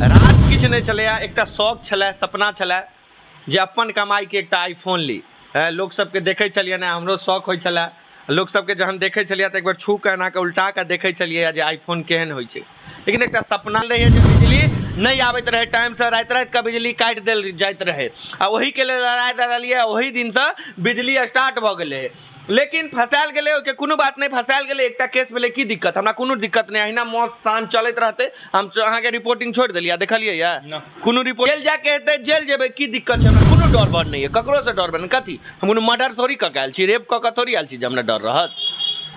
राज किछु नहि छलैए, एकटा शौक छलए, सपना छलए जे अपन कमाइके एकटा आईफोन ली। लोक सबके देखै छलियै ने, हमरो शौक होइ छलए। लोक सबके जहन देखै छलियै तऽ एक बेर छू कऽ एना कऽ उल्टा कऽ देखै छलियै जे आईफोन केहन होइ छै। लेकिन एकटा सपना रहै जे बिजली नहि आबैत रहै टाइमसँ, राति राति कऽ बिजली काटि देल जाइत रहै आ ओहीके लेल लड़ाइ लड़लियै। ओही दिनसँ बिजली स्टार्ट भऽ गेलै, लेकिन फसायल गेलै। ओहिके कोनो बात नहि, फसायल गेलै, एकटा केस भेलै, की दिक्कत? हमरा कोनो दिक्कत नहि। अहिना मौत शान चलैत रहतै। हम अहाँके रिपोर्टिंग छोड़ि देलियै, देखलियै यऽ कोनो रिपोर्ट? जेल जाके हेतै, जेल जेबै, की दिक्कत छै? हमरा कोनो डर भर नहि यऽ, ककरोसँ डर भर नहि। कथी, हम कोनो मर्डर थोड़ी कऽ के आयल छी, रेप कऽ के थोड़ी आयल छी जे हमरा डर रहत?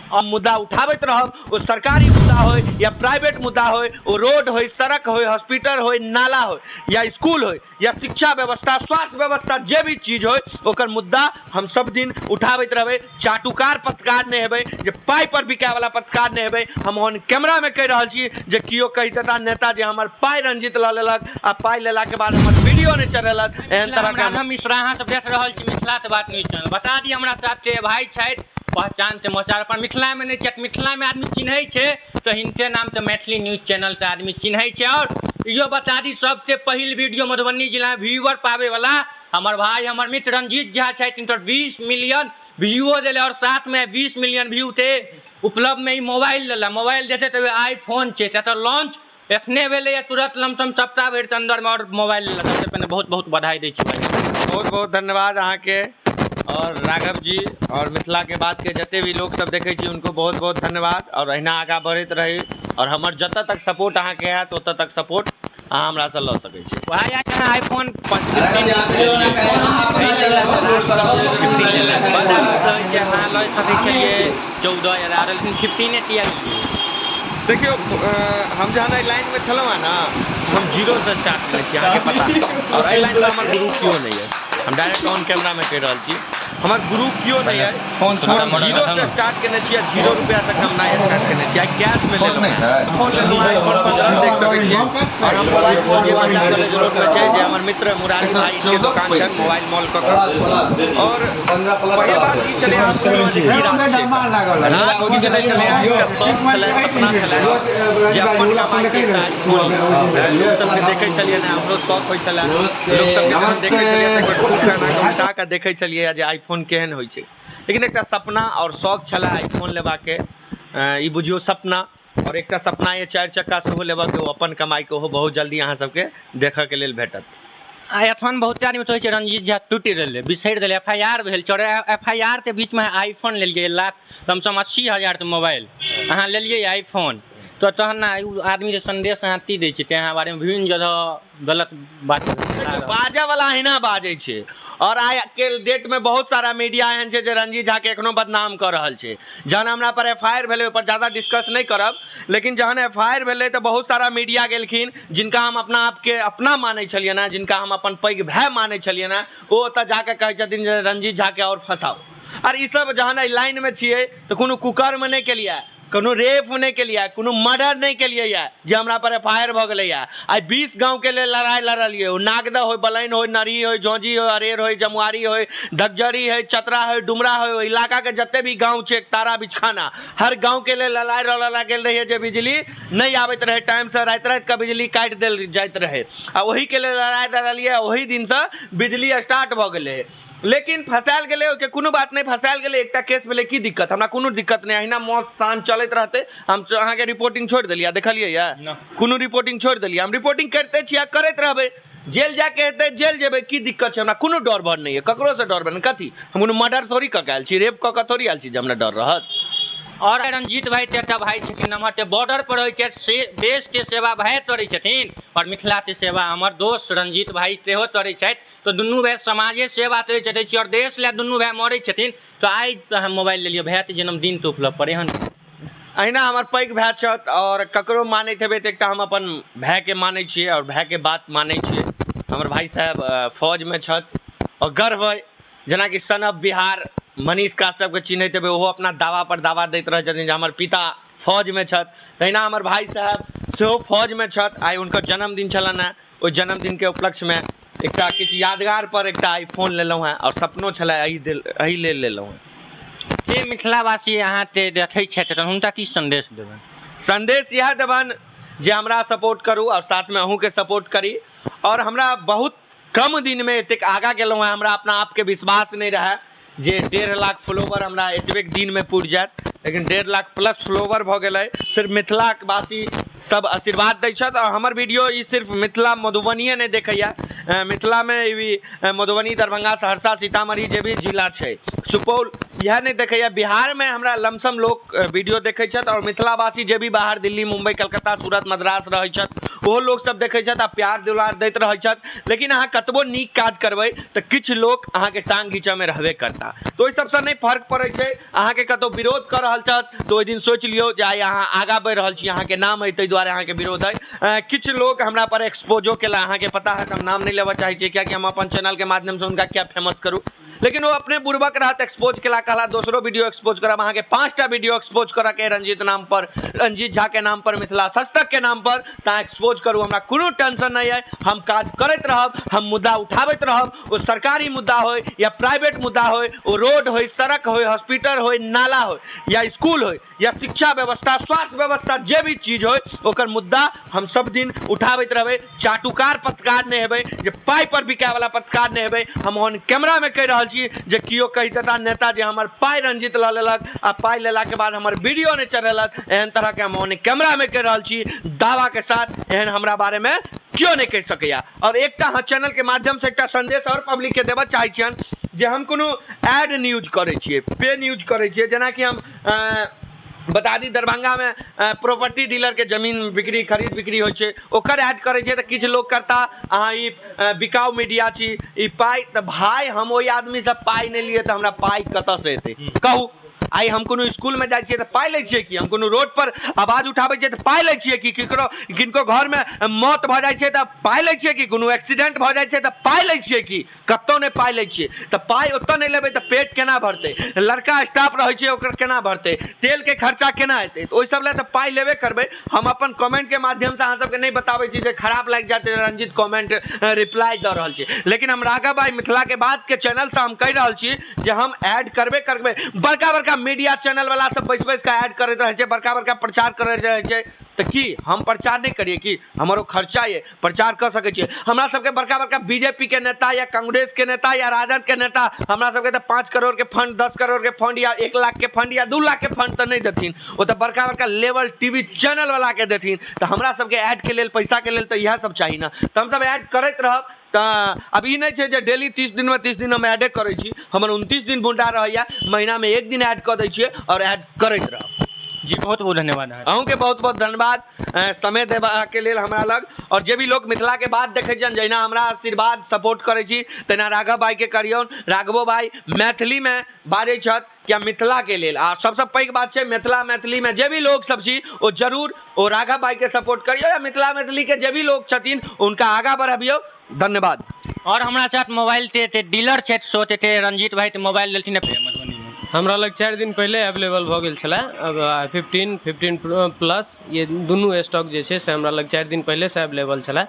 हम मुद्दा उठाबैत रहब, ओ सरकारी मुद्दा होय या प्राइवेट मुद्दा होय, ओ रोड होय, सड़क होय, हॉस्पिटल होय, नाला होय या स्कूल होय या शिक्षा व्यवस्था, स्वास्थ्य व्यवस्था, जे भी चीज होय, ओकर मुद्दा हम सब दिन उठाबैत रहबै। चाटुकार पत्रकार नहि हेबै, जे पाइ पर बिकायवला पत्रकार नहि हेबै। हम ऑन कैमरामे कहि रहल छी जे केओ कहि देता नेता जे हमर पाइ रंजीत लऽ लेलक आ पाइ लेलाके बाद हमर वीडियो नहि चढ़ेलक, एहन तरहके। हम मिश्रा, अहाँ सब देख रहल छी मिथिला के बात न्यूज चैनल। बता दी, हमरा साथे भाई छथि, पहचान के मोचार पर मिथिलामे नहि छथि। मिथिलामे आदमी चिन्है छै तऽ हिनके नाम तऽ मैथिली न्यूज चैनल के आदमी चिन्है छै। आओर इहो बता दी, सबसे पहिल वीडियो मधुबनी जिला व्यूअर पाबै वाला हमर भाई, हमर मित्र रंजीत झा छथि। हिनकर 20 मिलियन व्यूओ देले और साथ में 20 मिलियन व्यू थे उपलब्ध में ई मोबाइल लेला। मोबाइल देखे तऽ आईफोन छै, तऽ लॉन्च एखने भेलैए, तुरंत लमसम सप्ताह भरिके अन्दरमे आओर मोबाइल लेलक। सबसँ पहिने बहुत बहुत बधाई दै छी भाई। बहुत बहुत धन्यवाद अहाँके और राघव जी और मिथिला के बात के जते भी लोग सब देखै छी, उनको बहुत बहुत धन्यवाद और अहिना आगाँ बढ़ैत रही और हमर जतऽ तक सपोर्ट अहाँके हैत, ओतऽ तक सपोर्ट अहाँ हमरासँ लऽ सकै छी। भाई, अहाँ आईफोन 15 15 लेलक, बड़ आदमी कहै छै अहाँ लऽ सकै छलियै 14 या 11, लेकिन 15 किया लेलियै? देखियौ, हम जहन एहि लाइनमे छलहुँ हेँ ने, हम जीरोसँ स्टार्ट केने छी, अहाँके पता। आओर एहि लाइनमे हमर गुरु केओ नहि अइ। हम डायरेक्ट ऑन कैमरामे कहि रहल छी, हमर गुरु केओ नहि अइ। हम जीरोसँ स्टार्ट केने छी आ 0 रुपैआसँ कमनाइ स्टार्ट केने छी। आइ कैशमे लेलहुँ हेँ, फोन लेलहुँ हेँ आईफोन 15, देख सकै छियै। आओर हम मोबाइल मॉल जे महिला कॉलेज रोडमे छै, जे हमर मित्र मुरारी भाईके दोकान छनि, मोबाइल मॉल कऽ कऽ। आओर पहिल बात ई छलै, अहाँ पुछलहुँ जे की राज छै, राज किछु नहि छलै, एकटा शौक छलै, सपना छलै जे अपन कमाइके एकटा आईफोन। लोक सबके देखै छलियै ने, हमरो शौक होइ छलै। लोक सबके जहन देखै छलियै तऽ एक बेर छू कऽ एना कऽ उल्टा कऽ देखै छलियै जे आईफोन केहन होइ छै। लेकिन एकटा सपना आओर शौक छलै आईफोन लेबाके, ई बुझियौ सपना। आओर एकटा सपना यऽ चारि चक्का सेहो लेबाके, ओ अपन कमाइके, ओहो बहुत जल्दी अहाँ सबके देखऽके लेल भेटत। आ एखन बहुते आदमी कहै छै रंजीत झा टूटि गेलै, बिसरि गेलै, एफ I R भेल छै। आओर एफ I R के बीचमे आईफोन लेलियै, लाख लमसम 80 हजारके मोबाइल अहाँ लेलियै आईफोन, तऽ तहन ने ओ आदमीके संदेश अहाँ की दै छियै? अहाँ बारेमे विभिन्न जगह गलत बात बाजऽ वाला अहिना बाजै छै। आओर आइ के डेटमे बहुत सारा मीडिया एहन छै जे रंजीत झाके एखनो बदनाम कऽ रहल छै। जहन हमरा पर एफ I R भेलै, ओहिपर ज्यादा डिस्कस नहि करब, लेकिन जहन एफ I R भेलै तऽ बहुत सारा मीडिया गेलखिन, जिनका हम अपना आपके अपना मानै छलियनि हेँ, जिनका हम अपन पैघ भाय मानै छलियनि हेँ, ओ ओतऽ जाकऽ कहै छथिन जे रंजीत झाके आओर फँसाउ। आर ईसब जहन एहि लाइनमे छियै तऽ कोनो कुकर्म नहि केलियै, कोनो रेप नहि केलियै, कोनो मर्डर नहि केलियै यऽ जे हमरा पर एफ I R भऽ गेलैए। आइ 20 गाँवके लेल लड़ाइ लड़लियै, ओ नागदह होइ, बलैन होइ, नरही होइ, झौझी होइ, अरेर होइ, जमुआरी होइ, धकजरी होइ, चतरा होइ, डुमरा होइ, ओहि इलाकाके जते भी गाँव छै, तारा बिछखाना, हर गाँवके लेल लड़ाइ लड़ऽ गेल रहियै जे बिजली नहि आबैत रहै टाइमसँ, राति राति कऽ बिजली काटि देल जाइत रहै आ ओहीके लेल लड़ाइ लड़लियै। ओही दिनसँ बिजली स्टार्ट भऽ गेलै, लेकिन फसायल गेलै। ओहिके कोनो बात नहि, फसायल गेलै, एकटा केस भेलै, की दिक्कत? हमरा कोनो दिक्कत नहि। अहिना मौत शान चलैत रहतै। हम अहाँके रिपोर्टिंग छोड़ि देलियै, देखलियै यऽ कोनो रिपोर्टिंग छोड़ि देलियै? हम रिपोर्टिंग करिते छियै आ करैत रहबै। जेल जाके हेतै, जेल जेबै, की दिक्कत छै? हमरा कोनो डर भर नहि यऽ, ककरोसँ डर भर नहि। कथी, हम कोनो मर्डर थोड़ी कऽ के आयल छी, रेप कऽ के थोड़ी आयल छी जे हमरा डर रहत? आओर रंजीत भाई तऽ एकटा भाई छथिन हमर, तऽ बॉर्डर पर रहै छथि से देशके सेवा भाय करै छथिन आओर मिथिलाके सेवा हमर दोस्त रंजीत भाई सेहो करै छथि। तऽ दुनू भाय समाजे सेवा करै छथि छी आओर देश लए दुनू भाय मरै छथिन। तऽ आइ हम मोबाइल लेलियै भायके जन्मदिनके उपलक्ष्य पर, एहन अहिना हमर पैघ भाय छथि आओर ककरो मानैत हेबै तऽ एकटा हम अपन भायके मानै छियै आओर भायके बात मानै छियै। हमर भाय साहेब फौजमे छथि आओर गर्व अइ। जेनाकि सन ऑफ बिहार मनीष काश्यपके चिन्हैत हेबै, ओहो अपना दावा पर दावा दैत रहै छथिन जे हमर पिता फौजमे छथि, तहिना हमर भाय साहेब सेहो फौजमे छथि। आइ हुनकर जन्मदिन छलनि हेँ, ओहि जन्मदिनके उपलक्ष्यमे एकटा किछु यादगार पर एकटा आईफोन लेलहुँ हेँ आओर सपनो छलै, एहि लेल लेलहुँ हेँ। जे मिथिलावासी अहाँके देखै छथि तऽ हुनका की सन्देश देबनि? सन्देश इएह देबनि जे हमरा सपोर्ट करू आओर साथमे अहूँके सपोर्ट करी। आओर हमरा बहुत कम दिनमे एतेक आगाँ गेलहुँ हेँ, हमरा अपना आपके विश्वास नहि रहए जे 1.5 लाख फॉलोवर हमरा एतबे दिनमे पुरि जायत, लेकिन 1.5 लाख प्लस फॉलोवर भऽ गेलै। सिर्फ मिथिलावासी सब आशीर्वाद दै छथि आओर हमर वीडियो ई सिर्फ मिथिला मधुबनिए नहि देखैए, मिथिलामे ई मधुबनी, दरभंगा, सहरसा, सीतामढ़ी जे भी जिला छै, सुपौल, इएह नहि देखैए, बिहारमे हमरा लमसम लोक वीडियो देखै छथि। आओर मिथिलावासी जे भी बाहर दिल्ली, मुम्बई, कलकत्ता, सूरत, मद्रास रहै छथि, ओहो लोकसब देखै छथि आ प्यार दुलार दैत रहै छथि। लेकिन अहाँ कतबो नीक काज करबै तऽ किछु लोक अहाँके टांग घीचऽमे रहबे करता, तऽ ओहि सबसँ नहि फर्क पड़ै छै। अहाँके कतहु विरोध कऽ रहल छथि तऽ ओहि दिन सोचि लियौ जे आइ अहाँ आगाँ बढ़ि रहल छी, अहाँके नाम अइ, ताहि दुआरे अहाँके विरोध अइ। किछु लोक हमरा पर एक्सपोजो केला, अहाँके पता हैत, हम नाम नहि लेबऽ चाहै छियै कियाकि हम अपन चैनलके माध्यमसँ हुनका किया फेमस करू, लेकिन ओ अपने बुड़बक रहत, एक्सपोज केला, कहला दोसरो वीडियो एक्सपोज करब, अहाँके 5टा वीडियो एक्सपोज करऽके रंजीत नाम पर, रंजीत झा के नाम पर, मिथिला सस्तक के नाम पर, तऽ अहाँ एक्सपोज करू, हमरा कोनो टेंशन नहि अइ, हम काज करैत रहब, हम मुद्दा उठाबैत रहब, ओ सरकारी मुद्दा होइ या प्राइवेट मुद्दा होइ, ओ रोड होइ, सड़क होइ, हॉस्पिटल होइ, नाला होइ या स्कूल होइ या शिक्षा व्यवस्था, स्वास्थ्य व्यवस्था, जे भी चीज होइ, ओकर मुद्दा हम सब दिन उठाबैत रहबै। चाटुकार पत्रकार नहि हेबै, जे पाइ पर बिकायवला पत्रकार नहि हेबै। हम ऑन कैमरामे कहि रहल छी जे केओ कहि देता नेता जे हमर पाइ रंजीत लऽ लेलक आ पाइ लेलाके बाद हमर वीडियो नहि चढ़ेलक, एहन तरहके हम ऑन कैमरामे कहि रहल छी दावाके साथ, एहन हमरा बारेमे केओ नहि कहि सकैया। आओर एकटा अहाँ चैनलके माध्यमसँ एकटा सन्देश आओर पब्लिकके देबऽ चाहै छियनि जे हम कोनो एड न्यूज करै छियै, पे न्यूज करै छियै, जेनाकि हम बता दी दरभंगामे प्रॉपर्टी डीलरके जमीन बिक्री खरीद बिक्री होइ छै, ओकर एड करै छियै तऽ किछु लोक करता अहाँ ई बिकाउ मीडिया छी, ई पाइ, तऽ भाय हम ओहि आदमीसँ पाइ नहि लियै तऽ हमरा पाइ कतऽसँ एतै कहू? आइ हम कोनो इसकुलमे जाइ छियै तऽ पाइ लै छियै कि? हम कोनो रोडपर आवाज उठाबै छियै तऽ पाइ लै छियै कि? केकरो किनको घरमे मौत भऽ जाइ छै तऽ पाइ लै छियै कि? कोनो एक्सीडेंट भऽ जाइ छै तऽ पाइ लै छियै कि? कतहु नहि पाइ लै छियै। तऽ पाइ ओतऽ नहि लेबै तऽ पेट केना भरतै? लड़का स्टाफ रहै छै ओकर केना भरतै? तेलके खर्चा केना एतै? तऽ ओहि सब लए तऽ पाइ लेबे करबै। हम अपन कमेन्टके माध्यमसँ अहाँ सबके नहि बताबै छी जे खराब लागि जायत रंजीत कमेन्ट रिप्लाई दऽ रहल छै, लेकिन हम राघव भाई मिथिलाके बातके चैनलसँ हम कहि रहल छी जे हम ऐड करबे करबै। बड़का बड़का मीडिया चैनलवला सब बैस बैस कऽ ऐड करैत रहै छै, बड़का बड़का प्रचार करैत रहै छै, तऽ की हम प्रचार नहि करियै की? हमर ओ खर्चा यऽ, प्रचार कऽ सकै छियै। हमरा सबके बड़का बड़का बी जे पी के नेता या कांग्रेस के नेता या राजद के नेता हमरा सबके तऽ 5 करोड़ के फंड, 10 करोड़ के फंड या 1 लाख के फंड या 2 लाख के फंड तऽ नहि देथिन, ओ तऽ बड़का बड़का लेवल टी वी चैनल वला के देथिन। तऽ हमरा सबके ऐड के लेल, पैसा के लेल तऽ इएह सब चाही ने, तऽ हमसब ऐड करैत रहब। तऽ आब ई नहि छै जे डेली 30 दिनमे 30 दिन हम ऐडे करै छी, हमर 29 दिन बुंडा रहैया, महीनामे एक दिन ऐड कऽ दै छियै आओर ऐड करैत रहब। जी बहुत बहुत धन्यवाद अहाँके। अहूँके बहुत बहुत धन्यवाद समय देबाके लेल हमरा लग। आओर जे भी लोक मिथिलाके बात देखै छनि, जहिना हमरा आशीर्वाद सपोर्ट करै छी तहिना राघव भाइके करियौन। राघवो भाइ मैथिलीमे बाजै छथि किया मिथिलाके लेल, आ सबसँ पैघ बात छै मिथिला मैथिलीमे जे भी लोक सब छी ओ जरूर ओ राघव भाइके सपोर्ट करियौ या मिथिला मैथिलीके जे भी लोक छथिन हुनका आगाँ बढ़बियौ। धन्यवाद। और हमरा साथ मोबाइल के डीलर छथि सो ते रंजीत भाई मोबाइल लेलथिन मधुबनी में। हमरा लग 4 दिन पहिले अवेलेबल भऽ गेल छलै। अब 15, 15 प्लस ये दुनू स्टॉक जे छै से हमरा लग 4 दिन पहिलेसँ अवेलेबल छलै।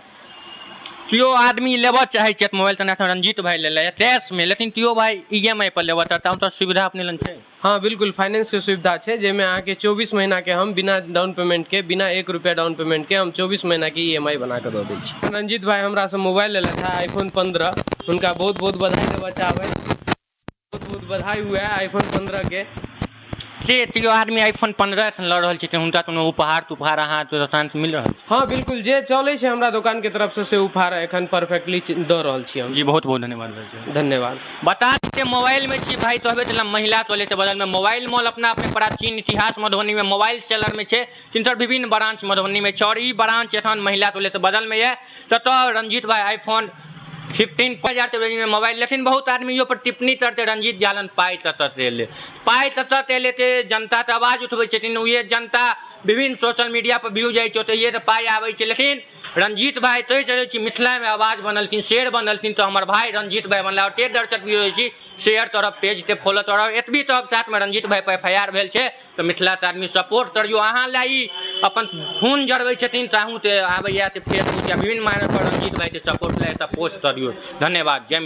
केओ आदमी लेबऽ चाहै छथि मोबाइल तऽ रंजीत भाई लेले कैशमे, लेकिन केओ भाई ई एम आई पर लेबऽ चाहता तऽ सुविधा अपने लग छै? हँ बिल्कुल, फाइनेंसके सुविधा छै, जाहिमे अहाँके 24 महीनाके हम बिना डाउन पेमेंटके, बिना 1 रुपैआ डाउन पेमेंटके हम 24 महीनाके ई एम आई बना कऽ दऽ दै छी। रंजीत भाई हमरासँ मोबाइल लेलथि हँ आईफोन 15, हुनका बहुत बहुत बधाई देबऽ चाहबै, बहुत बहुत बधाई हुए आईफोन 15के। से केओ आदमी आईफोन 15 एखन लऽ रहल छथिन, हुनका कोनो उपहार तुपहार अहाँ दोकानसँ मिल रहल छै? हँ बिल्कुल, जे चलै छै हमरा दोकानके तरफसँ से उपहार एखन परफेक्टली दऽ रहल छी हम। जी बहुत बहुत धन्यवाद भाई। धन्यवाद। बता दी मोबाइल में छी भाई तो हबे महिला टोले के बगल में मोबाइल मॉल अपना आप में प्राचीन इतिहास मधुबनी में मोबाइल सेलर में छे, तिनकर विभिन्न ब्रांच मधुबनी में छे और ई ब्रांच एखन महिला टोले के बगल में ये। ततऽ रंजीत भाई आईफोन 15 हजार के रेंज में मोबाइल, लेकिन बहुत आदमी यो पर टिप्पणी करते रंजीत जालन पाई ततऽ से एलै, पाई ततऽ से एलै ते जनता तऽ आवाज उठबै छथिन, उहे जनता विभिन्न सोशल मीडिया पर व्यू जाइ छै ओतहिए तऽ पाइ आबै छै। लेकिन रंजीत भाई तोहि चलै छी मिथिलामे आवाज बनलखिन, शेर बनलखिन, तऽ हमर भाई रंजीत भाई बनला। और ते दर्शक भी रहै छी शेयर करब, पेज के फॉलो करब, एतबी तरफ साथमे रंजीत भाई पर एफ I R भेल छै तऽ मिथिला के आदमी सपोर्ट करियौ। अहाँ लए ई अपन खून जरबै छथिन तऽ अहूँ तऽ आबैया तऽ फेसबुक या विभिन्न माध्यम पर रंजीत भाईके सपोर्ट लए तऽ पोस्ट करियौ। धन्यवाद। जय।